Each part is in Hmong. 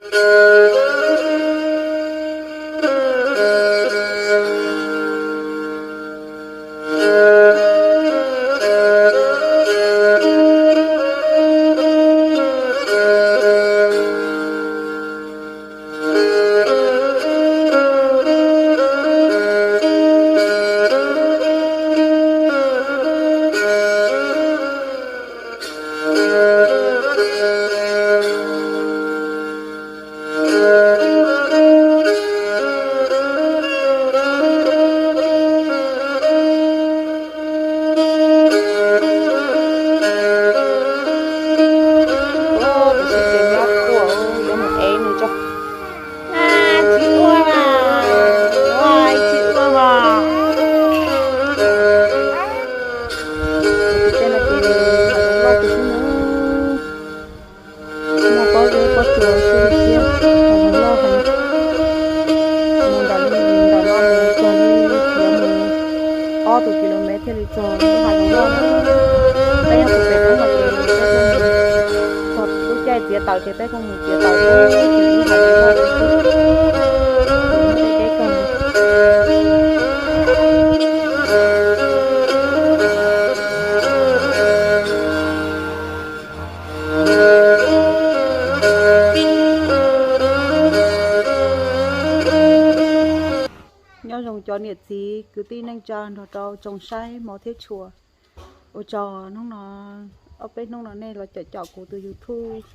Tus sawv cev nyob tuaj yuav mus ev nws tso. Tsis ua mas, tsis ua mas. Tus tej no ces loj tus xwb na. Muaj pob zeb pob tsuas xwb thiab, hav zoov loj heev. Mus nram, ntawm no mus txog li yuav mus ob tug kilomev thiaj li txog lub hav zoov loj na. Peb nyob puag pem roob no ces peb kuj mus, txog lub caij txiav taws ces peb kuj mus txiav taws xwb, lub hav zoov loj xwb. Muaj deb deb kawg. Nyob zoo cov niam txiv kwv tij neej tsa nrog rau tsoom saib hmov thiab tshua. Ua tsaug hnub no, ob peb hnub no nej los caum caum kuv tus YouTube,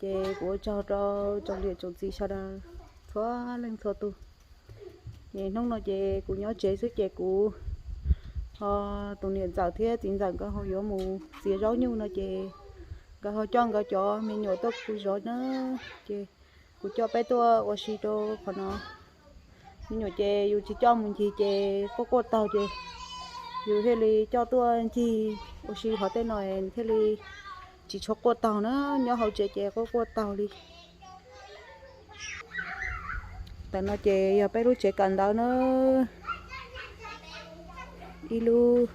ces kuv ua tsaug rau tsoom niam tsoom txiv sawv daws txhua leej txhua tus. Ces hnub no ces kuv nyob tsev xwb ces kuv ho, tus niam ntxawm thiab txiv ntxawm nkawd ho yuav mus txiav zaub nyuj no ces nkawd ho coj nkawd cov me nyuam tuaj kuv zov na. Ces kuv coj peb tuaj ua si rau qhov no. Me nyuam ces yus tsis coj mus ncig ces quaj quaj taug ces yus thiaj li coj tuaj ncig ua si qhov tej no thiaj li tsis tshua quaj taug na, nyob hauv tsev ces quaj quaj taug li. Ntawm no ces yog peb lub tsev kawm ntawv na, ib lub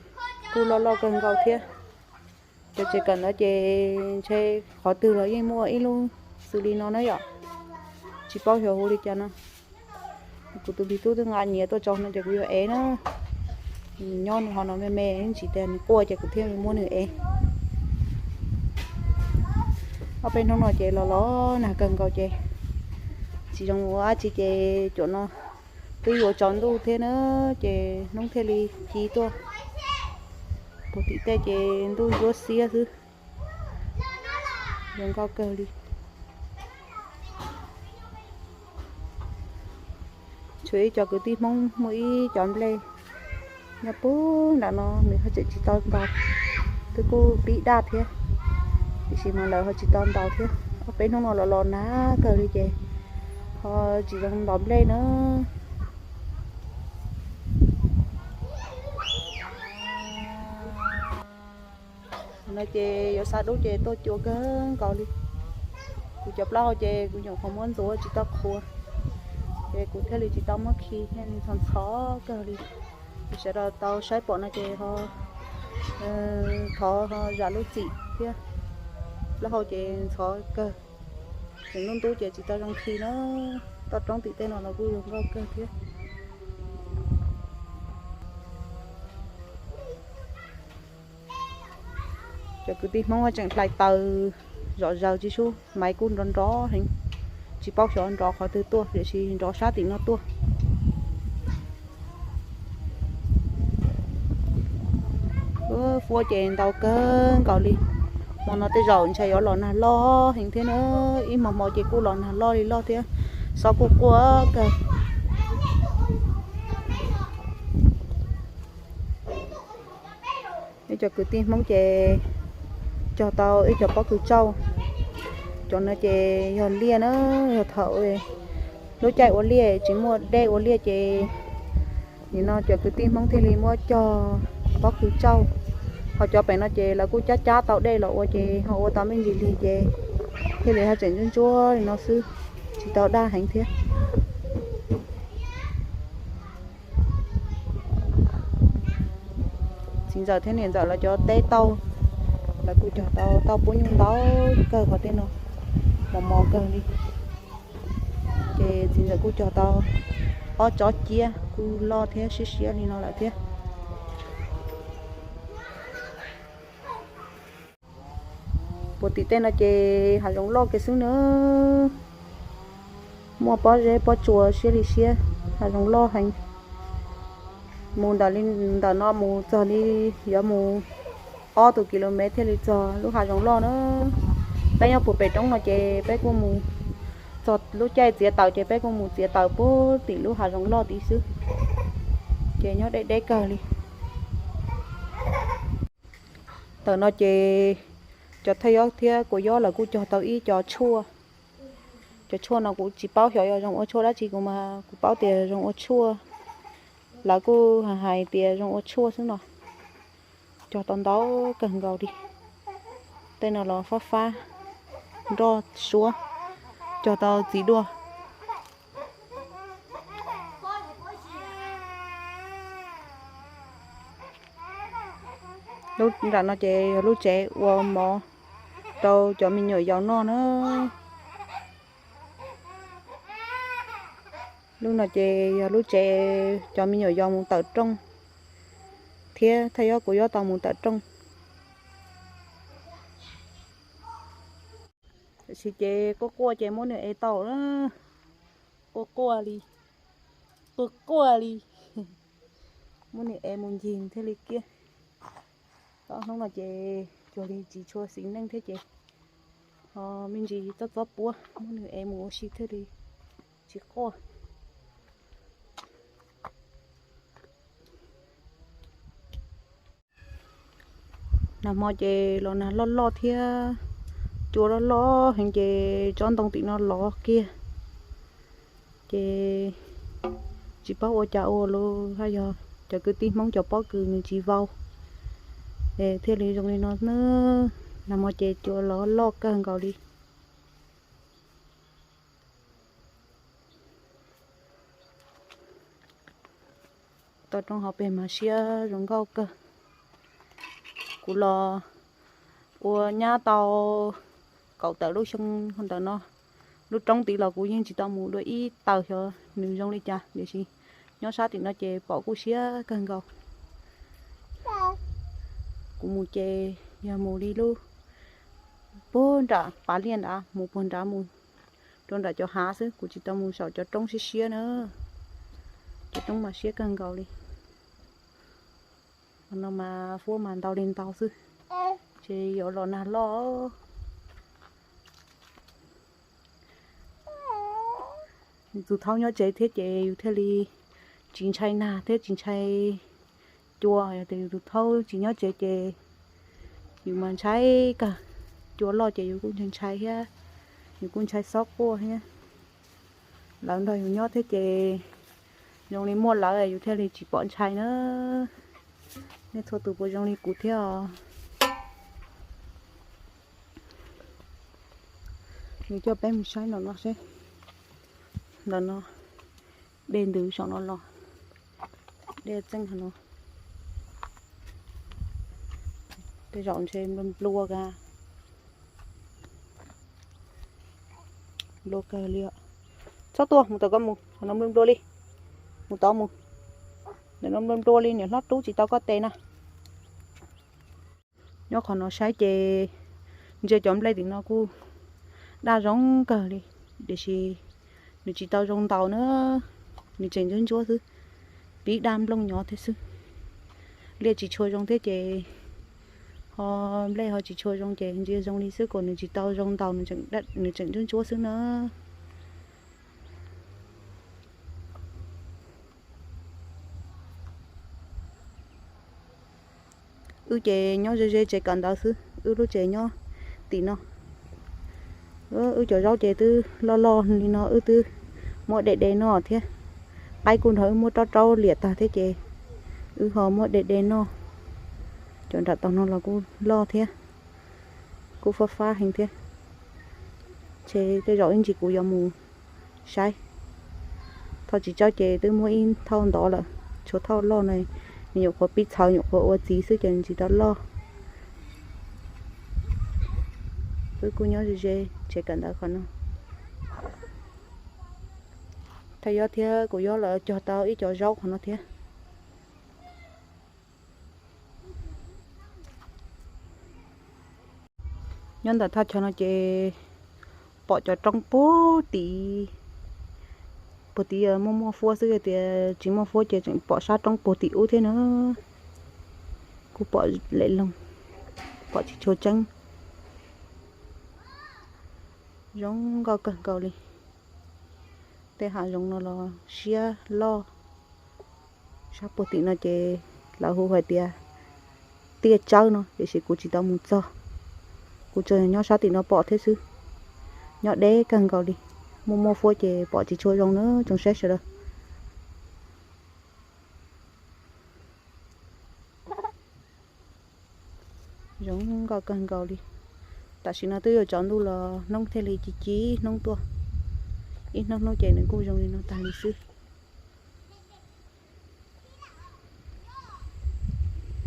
kuj loj loj kawg nkaus thiab. Cov tsev kawm ntawv ces ntshe qhov twg los yeej muaj ib lub xws li no na yom. Tsis paub xyov hu li cas no. Kuv tus me tub twb nqa nyiav tuaj tso no ces kuv yuav ev na. Nws nyob nws ho no me me tsis tas nws quaj ces kuv thiaj muab nws ev. Ob peb hnub no ces los los nag kawg nkaus ces tsis zoo ua dab tsi ces cuam no twb yuav tsaus ntuj thiab na, ces hnub thiaj li ci tuaj. Puag tim tej ces ntuj ntsuab xiab xwb, zoo nkauj kawg li. Tshuav ib co kwv tij Hmoob muaj ib co nplej nyob puag nram no, nws ho tseem tsis tau ntaus, twb kuj pib daj thiab, tiam sis mas lawv ho tsis tau ntaus thiab. Ob peb hnub no los los nag kawg li ces ho tsis zoo ntaus nplej na. No ces yuav xa dub ces tuaj cua kawg nkaus li. Kuv cov plaub hau ces kuv nyuam qhuav muab ntxuav tsis tau qhuav, ces kuv thiaj li tsis tau muab khi thiab, ntxhov ntxhov kawg li. Ces sawv daws tau saib pom no ces ho thov ho zam lub txim thiab. Plaub hau ces ntxhov kawg, tseem ntub ntub ces tsis tau zoo khi na. Toj roob tim tej no los kuj zoo nkauj kawg thiab. Cov kwv tij Hmoob tseem hlais taws zom zaws tsis sub, maiv kuj nrov nrov heev, tsis paub xyov nrov qhov twg tuaj, tiam sis nrov sab tim no tuaj. Fuab ces ntau kawg nkaus li. Hmo no tej zaum ntshe yuav los nag loj heev thiab na, ib hmo hmo ces kuj los nag loj li loj thiab, xob kuj quaj kawg. Ib co kwv tij Hmoob ces cog tau ib co pob kws tsauj. Cov no ces yog liaj na, yog thaum lub caij ua liaj tsis muaj dej ua liaj ces nim no cov kwv tij Hmoob thiaj li muab cog pob kws tsauj. Ho cov pem no ces lawv kuj cab cab tau dej los ua ces ho ua tau me ntsis lig ces thiaj li ho tseem ntsuab ntsuab li no xwb, tsis tau daj heev thiab. Txiv ntxawm thiab niam ntxawm lawv cov teb tauj, lawv kuj cog tau tauj pub nyuj ntau kawg qhov tej no, mos mos kawg li. Ces txiv ntxawm kuj cog tau ob tsob ciab kuj loj thiab siab siab li no lawm thiab. Puag tim tej no ces hav zoov loj kiag xwb na. Muaj pob zeb pob tsuas siab li siab, hav zoov loj heev. Mus ntawm li ntawm no mus txog li yuav mus ob tug kilomev thiaj li txog lub hav zoov loj na. Peb nyob puag pem roob no ces peb kuj mus txog lub caij txiav taws ces peb kuj mus txiav taws puag tim lub hav zoov loj tid xwb. Ces nyob deb deb kawg li. Ntawm no ces cov thawj yob thiab kuv yob lawv kuj cog tau ib co tshuaj. Cov tshuaj no kuv tsis paub xyov yog zoo ua tshuaj dab tsi, kuv mas kuv paub tias zoo ua tshuaj. Lawv kuj hais hais tias zoo ua tshuaj xwb no. Cog tau ntau kawg nkaus li. Tej no los fab fab, nroj suab, cog tau txiv duaj. Lub nram no ces yog lub tsev ua mov rau cov me nyuam yaus noj na. Lub no ces yog lub tsev cov me nyuam yaus mus tawm rooj thiab thawj yob kuv yob tau mus tawm rooj. Tiam sis ces quaj quaj ces muab nws ev tau na. Quaj quaj li, quaj quaj li. Muab nws ev mus ncig thiaj li kiag. Tau hnub no ces cuag li tsis tshua xis neej thiab ces ho me ntsis txob txob puab, muab nws ev mus ua si thiaj li tsis quaj. Nag hmo ces los nag loj loj thiab cua loj loj heev ces tsob ntoo tim no lov kiag. Ces tsis paub ua cas ua los haj yog cov kwv tij Hmoob cov pob kws nws tsis vau es thiaj li zoo li no na. Nag hmo ces cua lov loj kawg nkaus li. Toj roob hauv pes mas siab zoo nkauj kawg. Kuv los ua nyab tau kaum tawm lub xyoo ntawm no, lub roob tid los kuv yeej tsis tau mus dua ib taws xyov nws zoo li cas, tiam sis nyob sab tim no ces pom kuj siab kawg nkaus. Kuv mus ces yog mus li lub puag nram pas liaj nrad, mus puag nrad mus rau nram cov hav xwb, kuv tsis tau mus saum cov roob siab siab na. Cov roob mas siab kawg nkaus li. Qhov no mas fuab mas ntau li ntau xwb, ces yuav los nag loj. Tus thaub nyob tsev thiab ces yus thiaj li tsis ntshai nag thiab tsis ntshai cua. Yog tias yus tus thaub tsis nyob tsev ces yus mas ntshai kawg. Cua loj ces yus kuj ntshai ntshai thiab, yus kuj ntshai xob quaj thiab. Lawv nrog yus nyob thiab ces zoo li muaj lawv yus thiaj li tsis pom ntshai na. Nej txhua tus puas zoo li kuv thiab os? Nws coj peb mus saib no no seb. Ntawm no dej ntws saum no los, dej txeej no. Tej zaum ntshe nplua nplua ka, nplua kawg li. Txhob tuaj, mus tom koj mus, qhov no nplua nplua li. Mus tod mus. Ntawm no nplua nplua li, niam hlob rub tsis tau koj tes na. Nyob qhov no saib ces ntsia cov nplej tim no kuj daj zoo kawg li, tiam sis nws tsis tau zoo ntaus na, nws tseem ntsuab ntsuab xwb, pib daj nplooj nyov thiab xwb. Liaj tsis tshua zoo thiab ces ho nplej ho tsis tshua zoo ces ntsia zoo li xwb, kom nws tsis tau zoo ntaus, nws tseem ntsuab ntsuab xwb na. Wb ces nyob ze ze tsev kawm ntawv xwb, wb lub tsev nyob tim no. Wb cov zaub ces twb loj loj li no, wb twb muab de de noj thiab. Qaib kuj nrog wb muab raub raub liam tag thiab ces wb ho muab de de noj. Cov nram tog no los kuj loj thiab, kuj fab fab heev thiab. Ces tej zaum ib ntsis kuv yuav mus saib. Thauj tsis tsawg ces twb muab ib thauj ntov lawm, tshuav thauj loj na, nws nyuam qhuav pib txhawv nyuam qhuav ua txiv xwb ces tsis tau loj. Wb kuj nyob ze ze tsev kawm ntawv qhov no. Yob thiab kuv yob lawv cog tau ib co zaub qhov no thiab. Nyob ntawm thaj chaw no ces pom cov roob puag tim, puag tim muaj muaj fuab xwb, yog tias tsis muaj fuab ces tseem pom sab roob puag tim ub thiab na. Kuj pom lem loo, pom tsis tshua tseeb. Zoo nkauj kawg nkaus li. Tej hav zoov no los siab loj. Sab puag tim no ces lawv hu hais tias tiaj tsawb no, tiam sis kuv tsis tau mus txog. Kuv tsuas nyob sab tim no pom thiab xwb. Nyob deb kawg nkaus li, muaj muaj fuab ces pom tsis tshua zoo na tsoom saib sawv daws. Zoo nkauj kawg nkaus li. Tam sim no twb yuav tsaus ntuj los hnub thiaj li ci ci hnub tuaj. Ib hnub hnub ces nws kuj zoo li no tag li xwb.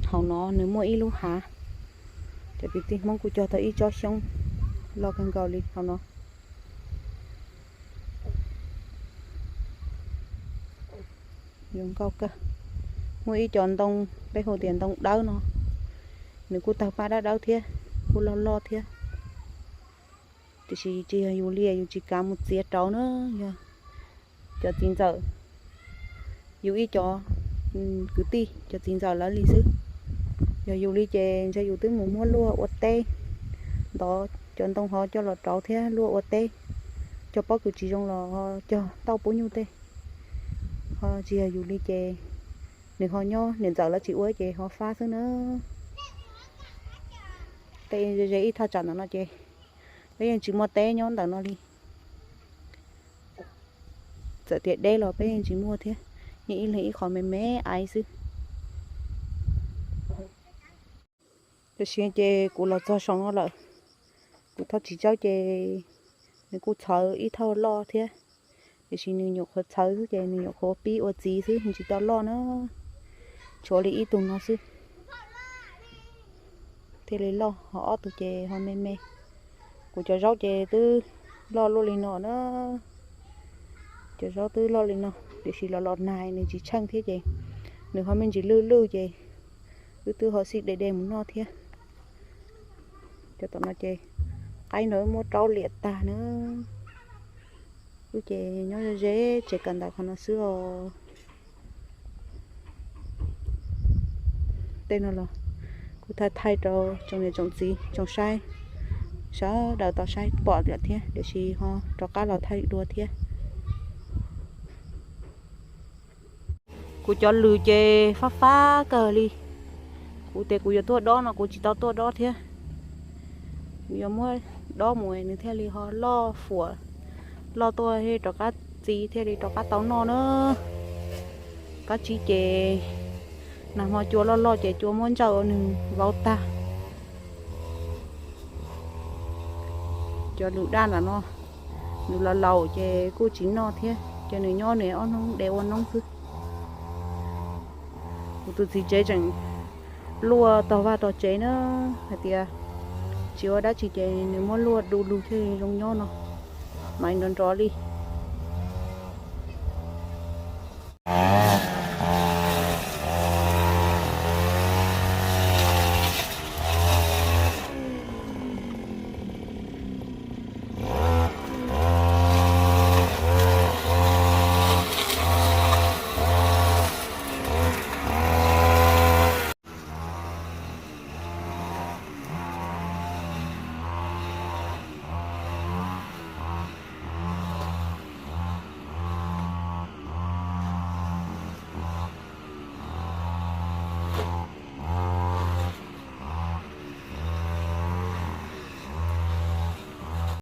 Hauv no nws muaj ib lub hav, cov kwv tij Hmoob kuj cog tau ib tsob xyoob loj kawg nkaus li hauv no. Zoo nkauj kawg. Muaj ib co ntoo, peb hu tias ntoo dawb no, nws kuj tawg paj dawb dawb thiab, kuj loj loj thiab. Tiam sis tsis yog yus li, yus tsis kav mus txiav rau na, yog cov txiv ntxawm, yus ib co kwv tij cov txiv ntxawm lawv li xwb. Yog yus li ces ntshe yus twb mus muab luaj ua teb, ntov cov ntoo hov coj los rauv thiab luaj ua teb, cog pob kws tsis zoo los ho cog tauj pub nyuj tej. Ho tsis yog yus li ces nws ho nyob, niam ntxawm lawv tsis ua ces ho fab xwb na. Tej ze ze ib thaj tsam ntawm no ces peb yeej tsis muaj teb nyob ntawm no li. Txawm tias deb los peb yeej tsis muaj thiab, yeej ib leeg ib qho me me aiv xwb. Tam sim ces kuv los txog saum no lawm, kuv thauj txiv tsawb ces nws kuj txhawv ib thauj loj thiab, tiam sis nws nyuam qhuav txhawv xwb ces nws nyuam qhuav pib ua txiv xwb, nws tsis tau loj na, tshuav li ib tug no xwb thiaj li loj, ho ob tug ces ho me me. Kuv cov zaub ces twb loj luaj li no na, cov zaub twb loj li no, tiam sis los los nag nws tsis tsheej thiab ces nws ho me ntsis lwj lwj ces wb twb ho xij de de mus noj thiab. Cov tom no ces qaib nrog wb muab raub liam tag na. Wb ces nyob ze ze tsev kawm ntawv qhov no xwb os. Tej no los kuj thaij thaij rau tsoom niam tsoom txiv tsoom saib sawv daws tau saib pom lawm thiab, tiam sis ho rov qab los thaij dua thiab. Kuv cov lws ces fab fab kawg li. Kuv tias kuv yuav tuaj dob no kuv tsis tau tuaj dob thiab. Kuv yuav muab dob mus nws thiaj li ho loj fuam, loj tuaj thiaj rov qab txi thiaj li rov qab tau noj na. Kab tsib ces nag hmo cua loj loj ces cua muab ntsawj ua nws vau tag. Cov lws daj ntawm no, nws los laus ces kuj tsis noj thiab, ces nws nyob nws ob hnub de ua noob xwb. Kuv tus txiv tsev tseem luaj tog vaj tog tsev na, hais tias tsis ua dab tsi ces nws muab luaj du lug thiaj zoo nyob no, mas nrov nrov li.